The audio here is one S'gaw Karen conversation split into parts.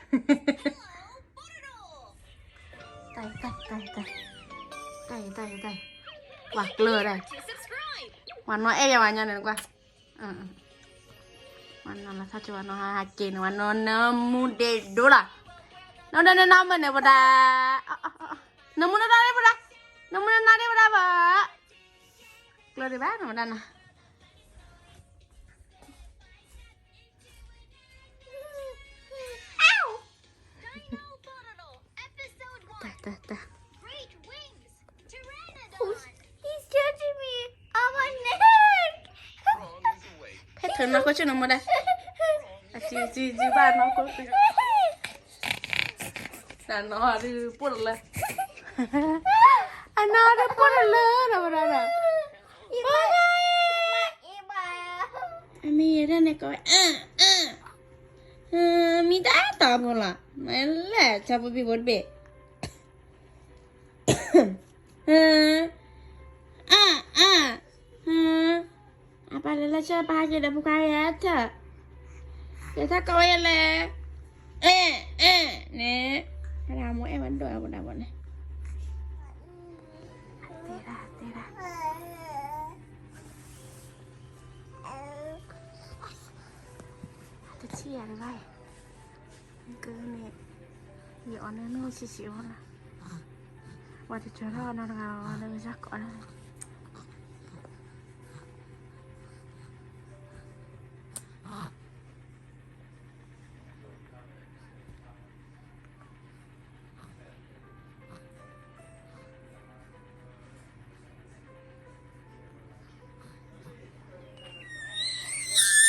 တၢ်အံၤ တၢ်အံၤ တၢ်အံၤ တၢ်အံၤ တၢ်အံၤ တၢ်အံၤ ပှၤကျၢၤဒၣ်, ပှၤနီၢ်အဲၣ်ယၤဝဲညါန့ၣ်ကွၢ်, ပှၤနီၢ်လၢထီၣ်ကၠိ ပှၤနီၢ်ဟးက့ၤန့ၣ် ပှၤနီၢ်နၢမူဒဲးဒိၣ်လီၤ, နီၢ်ဒဲးနၢမူန့ၣ် ပဒၣ်, နၢမူနၢဒၣ်ပဒၣ်, နၢမူနၢနၢဒၣ်ပဒၣ်ဘၣ်, ကျၢၤဒံးဘၣ် နမဒၣ်နၤ တၢ် တၢ် တၢ်, He's touching me on my neck. ဖဲထၢနီၢ်ခိဆ့ၣ်နီၤမဒၣ်, အစံစံစံဘၣ်နီၢ်ခိ, တၢ်နီၢ်ဒုးပိၢ်တလၢ, အနီၢ်ဒုးပိၢ်တလၢဒီးဝဲဒၣ်ဒီး, အမ့ၢ်ယဲဒၣ်န့ၣ်ကီးဝဲ, မံတၢ်တီဖိလီၤ, မ့ၢ်လဲၣ် ဆၣ်ဖိဘံၣ်ဖိတဘ့ၣ် အါ အါ အပၢ်လၢလၢဆၢပၢ်ဟဲက့ၤဒီးဖိခွါယဲထၢၣ်, ယဲထၢၣ်ကီးဝဲယဲလဲၣ်, အဲၣ် အဲၣ် န့ၣ်, ပဒၣ်မိၢ်အဲၣ်ဝဲဒိၣ်အပဒၣ်ဘၣ်န့ၣ်, တဲဒၣ် တဲဒၣ်, တထံၣ်ယၤတဘၣ်အံၤ, ကန့ၣ်, ယအီၤန့ၣ်မ့ၢ်ဆံးဆံးအီၤလီၤ, ဝဲတကၠီၤထီၣ်နီတဂၤလၢယၤကိးဒၣ် အတထံၣ်ယၤဒံး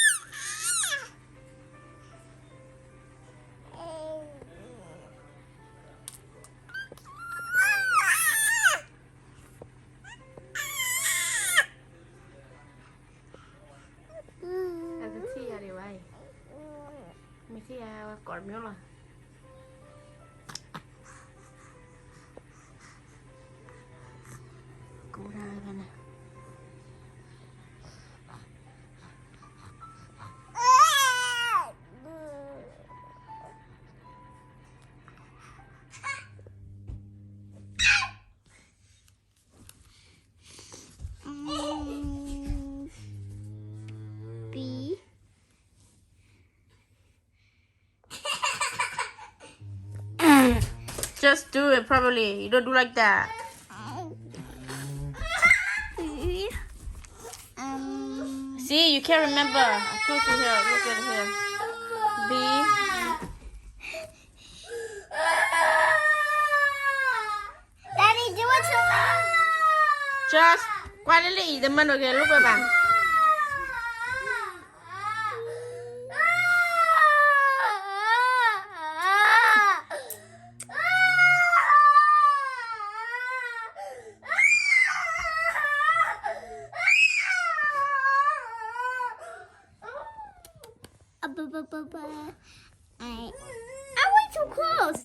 ဘၣ်အံၤ, မ့ၢ်ထံၣ်ယၤဝဲကိးတမံၤလီၤ, ကူဒၣ်ဝဲဖဲန့ၣ် Just do it properly. You don't do like that. See, you can't remember. I told you here. Look at here. B. Daddy, do it to me. Just quietly eat the money, okay? Look at that. I, I went too close.